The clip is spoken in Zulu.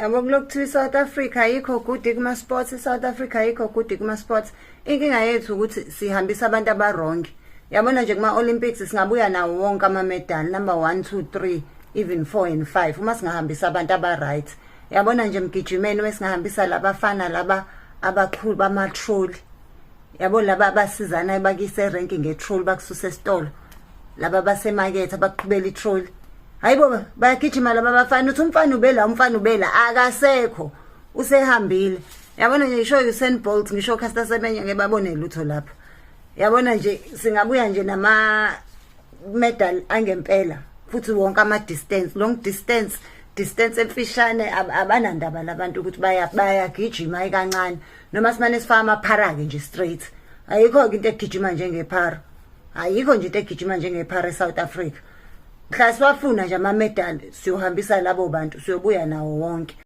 Yabo, kulokhu kuthiwa i-South Africa ayikho good kuma-sports, i-South Africa ayikho good kuma-sports. Inkinga yethu ukuthi sihambisa abantu aba-wrong. Yabona nje, kuma-Olympics singabuya nawo wonke ama-medal, number 1, 2, 3, even 4 and 5, uma singahambisa abantu aba-right. Yabona nje, mgijimeni wesingahambisa labafana laba abaqhuba ama-trolley, yabo, laba abasizana bakise erenki nge-trolley, bakususe esitolo, laba basemakethe abaqhubela i-trolley. Hayibo, bayagijima laba bafana. Uthi umfana ubela, umfana ubela, akasekho, usehambile. Yabona nje, ngisho Usain Bolt, ngisho Caster Semenya, ngeke babone lutho lapha. Yabona nje, singabuya nje nama medal angempela futhi, wonke ama distance, long distance, distance emfishane. Abanandaba labantu ukuthi bayagijima kancane noma simane sifaka amaphara ke nje straight. Ayikho ke into egijima njengephara, ayikho nje into egijima njengephara eSouth Africa. Mhla siwafuna nje ama medal, siyohambisa labo bantu, siyobuya nawo wonke.